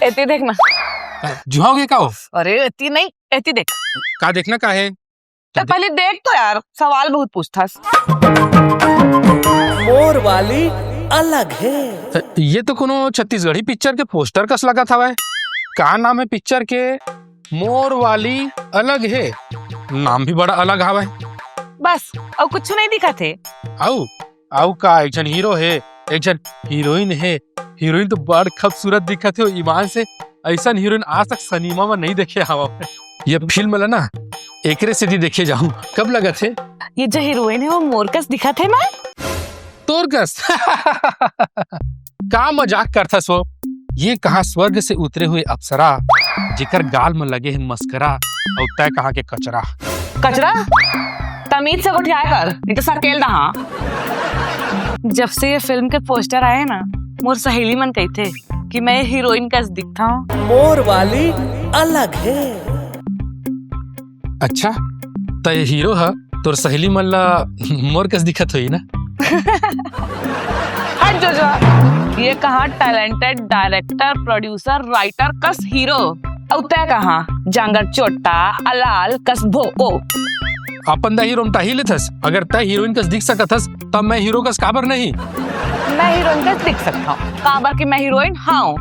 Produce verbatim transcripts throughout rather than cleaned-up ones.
एती देख ना। जुहाओगे का हो? अरे एती नहीं, एती देख। का देखना का है? तो पहले देख तो यार, सवाल बहुत पूछथस। मोर वाली अलग है। ये तो कोनो छत्तीसगढ़ी पिक्चर के पोस्टर कस लगत हवय। का नाम है पिक्चर के? मोर वाली अलग है। नाम भी बड़ा अलग हवय। बस, अउ कुछ नहीं दिखत हे। अउ अउ का, एक झन हीरो है, एक झन हीरोइन है। हीरोइन तो बड़ खूबसूरत दिखत हे, ईमान से। ऐसन हीरोइन आज तक सिनेमा में नहीं देखे हवं। ये फिल्म ला ना एकरे सेती देखे जाहूं। कब लगत हे? ये जो हीरोइन है वो मोर कस दिखत हे ना। तोर कस? का मजाक करथस वो? ये कहाँ स्वर्ग से उतरे हुए अप्सरा, जेकर गाल में लगे है मस्करा, और तय कहाँ के कचरा? कचरा? तमीज से गोठियाए कर, नहीं तो सकेल दहा। जब से ये फिल्म के पोस्टर आए ना, मोर सहेली मन कहिथे कि मैं हीरोइन कस दिखता हूँ। मोर वाली अलग है। अच्छा, त ये हीरो ह तोर सहेली मन ला मोर कस दिखत होही ना? हट जो जो। ये कहाँ टैलेंटेड डायरेक्टर, प्रोड्यूसर, राइटर कस हीरो, अउ तय कहाँ जांगर चोट्टा, अलाल कस भोको। अपन दा हीरो म टाही लेथस। अगर तय हीरोइन कस दिख सकत हस, तब मैं हीरो कस काबर नहीं? मैं हीरोइन कस दिख सकता हूँ, काबर कि मैं हीरोइन हूँ।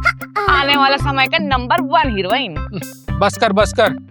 आने वाला समय का नंबर वन हीरोइन। बस कर, बस कर।